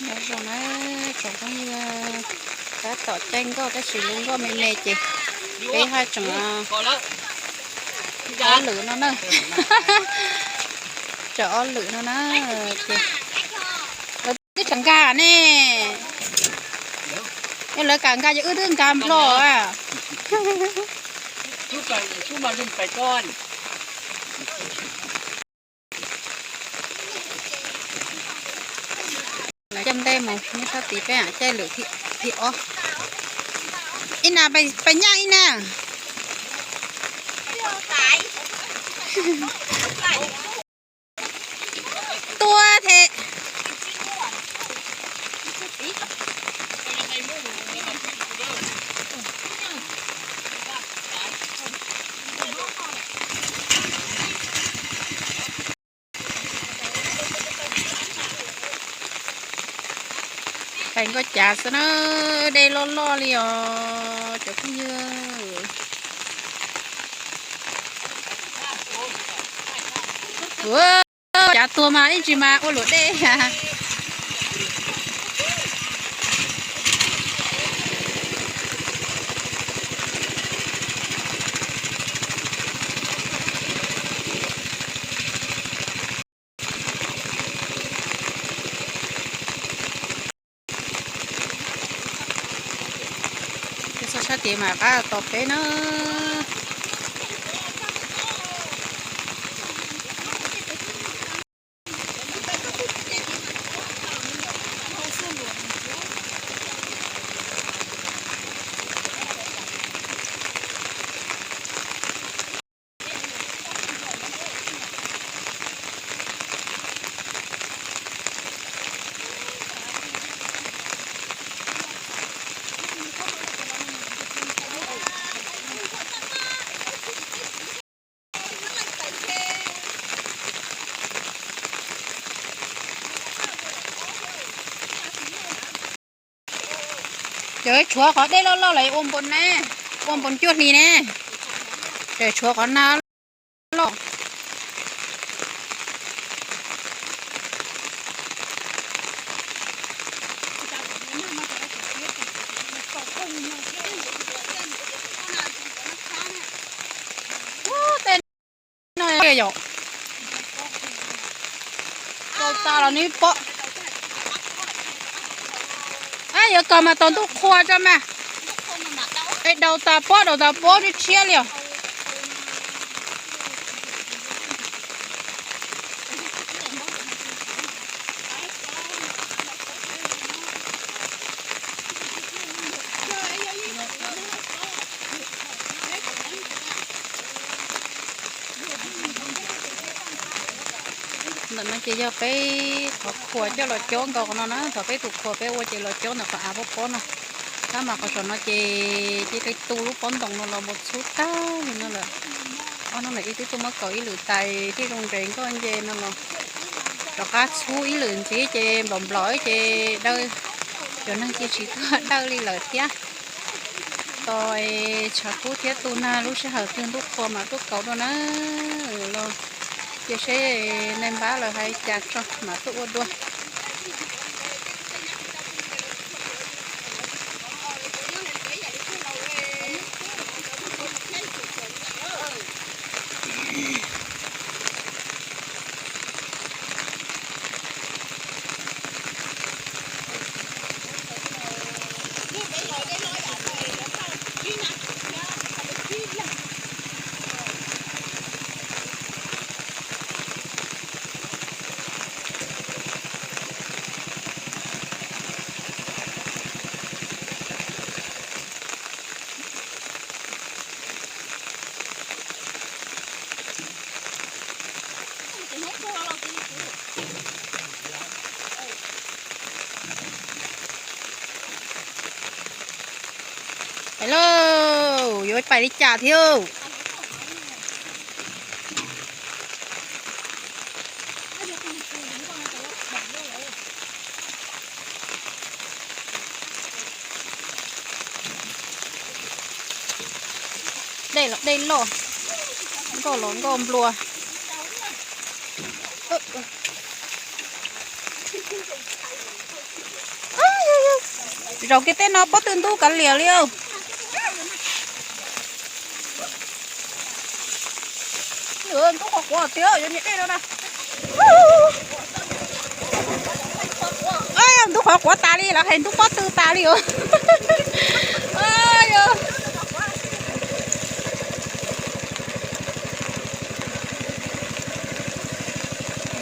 Nyob zoo na tsoom phooj ywg, tab tom caij nkoj tab sis lub nkoj me me ces peb haj tseem ob lwm no na. Tseem ob lwm no na, ces lawv twb tseem nkag ne. Yog lawv kam nkag ces wb twb nkag nplog. Lawv coj ntej mus nyob sab tid, peb caij lwm thib ob. Ib na, peb nyaj ib na. Tua thiab. Pais nkoj cav xwb na, dej loj loj li os cov phooj ywg. Cav tuag mas ib ntsis mas ua luam dej. Peb txog sab tid mas qab tos peb na. Ces tshuav qhov dej loj loj los ua npaum ne, ua npaum cuaj hlis ne, ces tshuav qhov na loj. Tej no yom, daus tas los nws pob. Yuav kawg mas tau ntuj qhua tso mas. Es daus tas pob, daus tas pob tshiab tshiab li os. Ntawm no ces yog peb qhov qhuas coj los cob nkaus no na, thaum peb tus qhuas peb ua ces los cob ntawm qhov av pob pob no. Tab mas qhov saum no ces cia li tu lub pob ntoos no los mus txhub tag li no lawm. Ob hnub no ib twb tuaj muab kaus ib lwm tais thiaj zoo nres nkoj nce no los rov qab txhub ib lwm ntxiv ces nplaum nplaum ces dawb, cov neeg cia tsis tuaj dawj li lawm thiab. Tos tshav kub thiab tu nag lub sij hawm twg ntuj qhua mam tuaj kaus dua na. Los cia seb nais npab lawv hais cas tso mam tuaj ua dua. Pais lauj, yuav pais li cas thiab? Dej los dej loj, nkoj los nkoj nplua. Zaum kiag tej no pob tw ntub kav liam li. Ntub qhov quav tiag, yuav niam dej no na. Ntub qhov quav tas li, lawv hais ntub pob tw tas li os.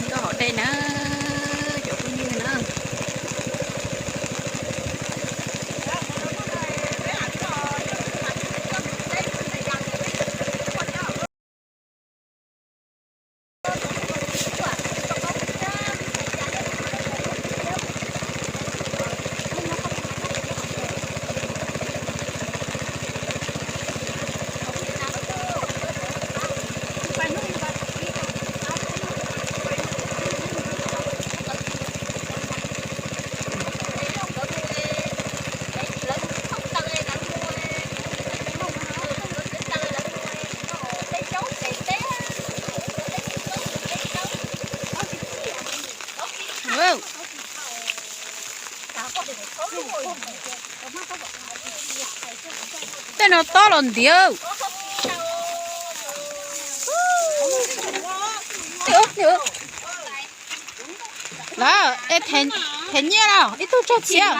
Ntub hauv dej na, cov phooj ywg na. Tej no tob los ntiav. Lawm, them nyiaj los ib tug tsog txiav.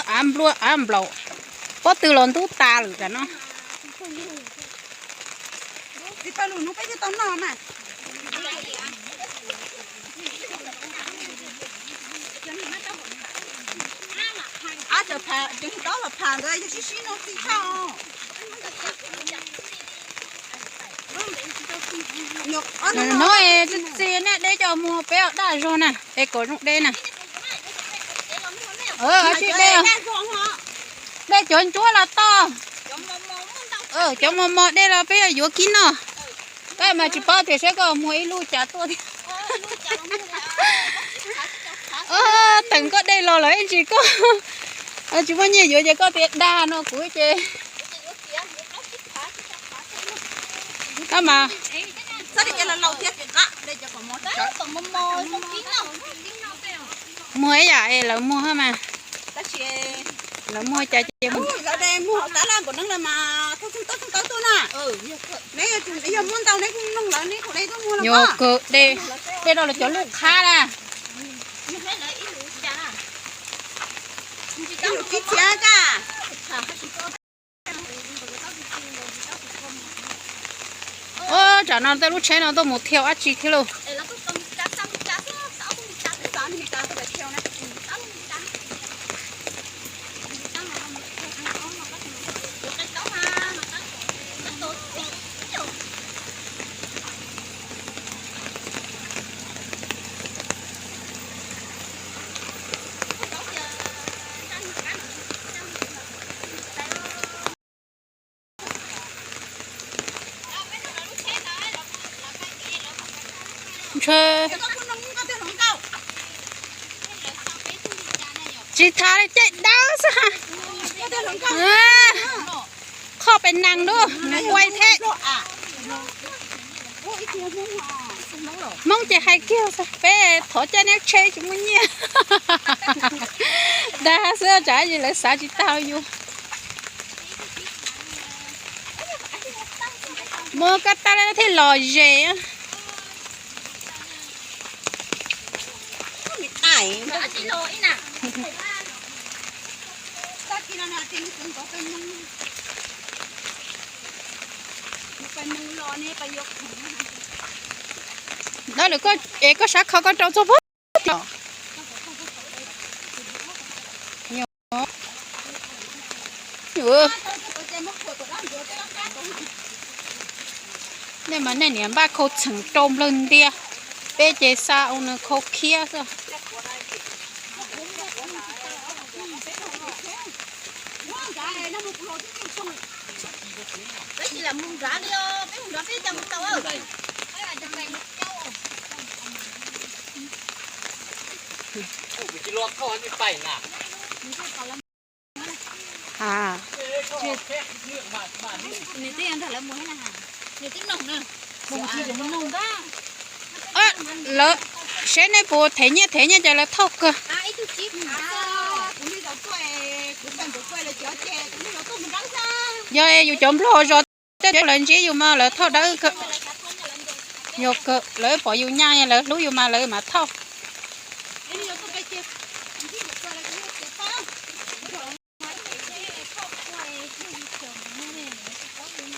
Av nplua av nplaum, pob tw los ntub tas lawm tam no. Hnub no txiv txiv nej dej coj muag peb daj zog na, es kom zoo dej na. Tsis dej, dej cov ntsuab los toj, cov mos mos dej los peb yuav kib noj. Koj mas tsis paub tias saib koj muag ib lub cas tuaj thiab. Teem koj dej los lawm ib ntsis koj tsis muaj nyiaj yuav ces koj tias dag no kuv ces. Koj mas muag ib yam es lawv muag mas. Lawv muag cas ces. Yog kawg dej, dej no lawv cov lub qhab na. Tsam no tej lub tsheb no tuaj mus thiau dab tsi thiab lauj. Ntshe tsis tas li, caij dawb xwb. Qhov pes nees dub, quaj thiab. Hmoob ces hais kiag xwb, peb thov caij neb tsheb tsis muaj nyiaj. Dag xwb, tsam lawv xav tsis tau yus. Muab koj tag lawm thiaj lom zem. Dab lwm koj es koj sab kho koj rau txog pob. Nej mas nej niam npaj khau txheem rau nplawg ntias, peb ces xa ua nws khau khiab xwb. Lawv seb nej puas them nyiaj, them nyiaj ces lawv thauj kawg. Yog yus cov nplog zos tej lawv ntsib yus mas lawv thauj dawb kawg. Yog kawg, lawv pom yus nyaj lawv hlub yus mas lawv mam thauj.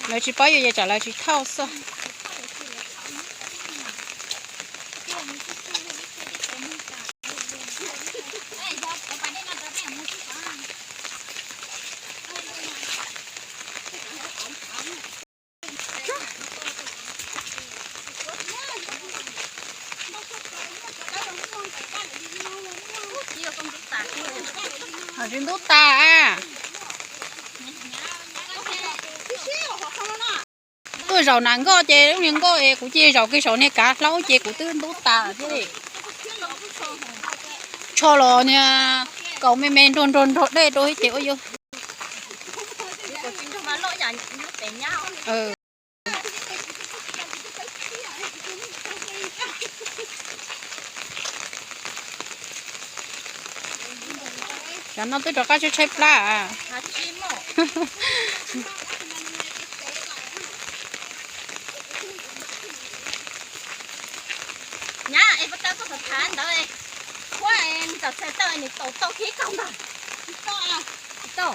Lawv tsis paub yus ces tsam lawv tsis thauj xwb. Ho tsis ntub tas. Tuaj zaum nas nkoj ces lub niag nkoj es kuv cia zaum kiag saum niag kav hlaub ces kuv twb ntub tas thiab li. Tsho los niag kaus me me nrog nrog nrog dej rau ces ua yuav. Cov no twb rov qab tshaib tshaib plab.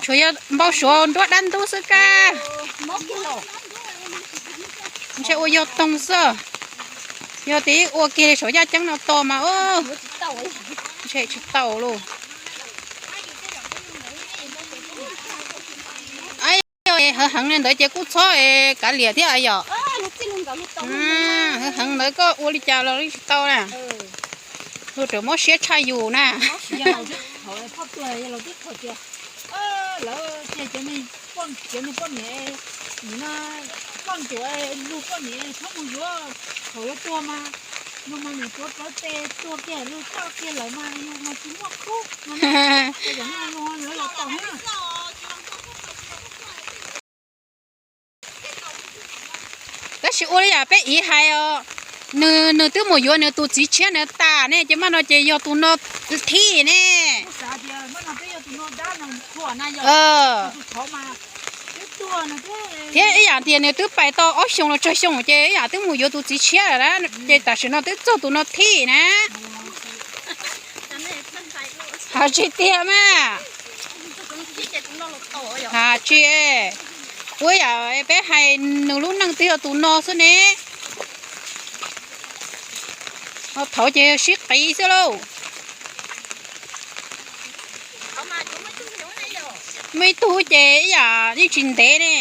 Tshuav yog npau suav nruab dab ntub xwb kab. Ntshe ua yog toog xwb. Yog tias ua kiag saum yaj ceeb no to mas ntshe tsis tau lauj. Yog hawv heev li ntawd ces kuj txhob kav liam thiab yom. Hawv heev ntawd koj ua li cas los tsis tau na. Luag tseem mob siab tshaj yus na. Lawv tias cov niag poj niam, nim no koj ncuav lug poj niam txhob mus yuav, thaum yuav tuag mas, yus mas niam tuav plawv tes tuag kiag lug coj kiag lawm mas yus mas tsis muaj khub no na. Lawv los tau na. Tab sis ua li yam peb iv hais os, nws, nws twb mus yuav nws tus txiv tshiab nws tas ne ces mas no ces yog tus no thib ne. Thiab ib yam tias nws twb pais tau ob xyoos los tsawg xyoo ces ib yam twb mus yuav tus txiv tshiab lawm na, ces tam sim no twb txog tus no thib na. Hais tsis tiag mas. Hais tsis, ua yam peb hais nws lub neej twb yog tus no xwb ne. Ho thaud ces sib qiv xwb lauj. Muaj ib tug ces ib yam yeej tsis ntev ne.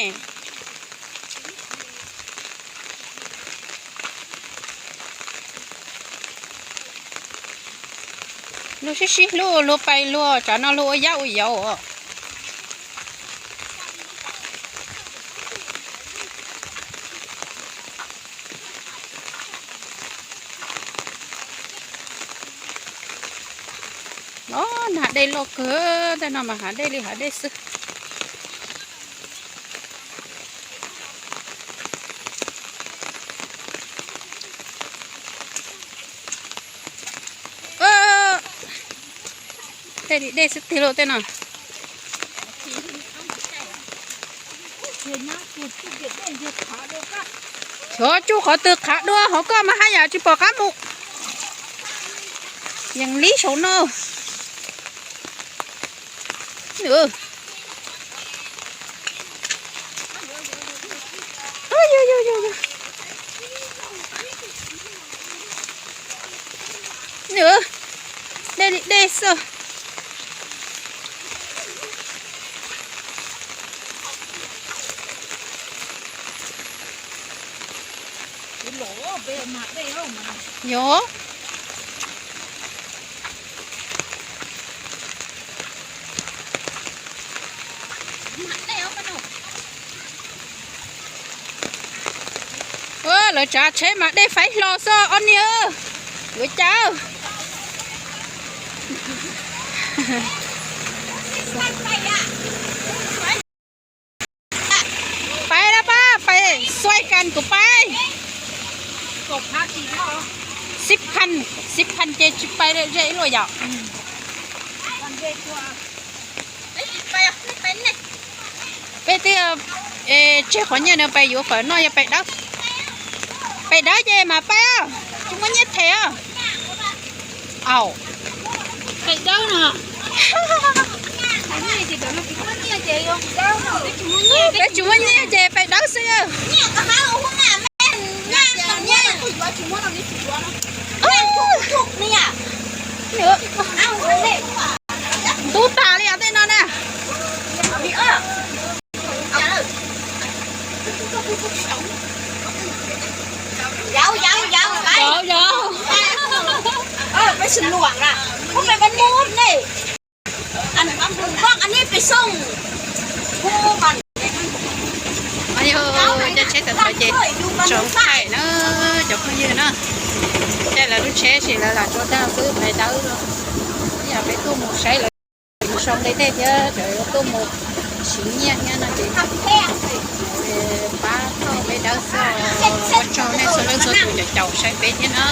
Luag sib sib hlub luag pais luag, tsam no luag ua yab ua yauv os. Los nag dej loj kawg, tej no mas hav dej li hav dej xwb. Tej li dej xwb tiag lauj tej no. Xyov tsuj qhov twg qhav dua hauv koj mas haj yam tsis pom qab mus. Yees li saum no. Dej li dej xwb. Yog. Lawv tsav tsheb mas dej faib hlo xwb ob niag. Yuav cas. Pais lawm pab, pais xuaib kas kuv pais. Xib phan, xib phan ces tsis pais ze ib luaj yom. Peb twb tseg qhov nyiaj no pais yuav fawm noj, yog pais dawb, pais dawb ces mas pais, tsis muaj nyiaj them. Au, pais dawb no. Peb tsis muaj nyiaj ces pais dawb xwb. Ntub tas li os tej no na. Yog, yog. Yog, cov tsheb tawm tawm ces tsaus ntuj na, cov phooj ywg na. Caij lawv lub tsheb sis lawv lam tso dag xwb, pais dawb. Yog peb tuaj mus saib lawv mus sau nqi tej thiab cov yuav tuaj mus siv nyiaj thiab no ces pab tau peb dawb xwb. Ua tsaug nej txhua leej txhua tus cov caum saib peb thiab na.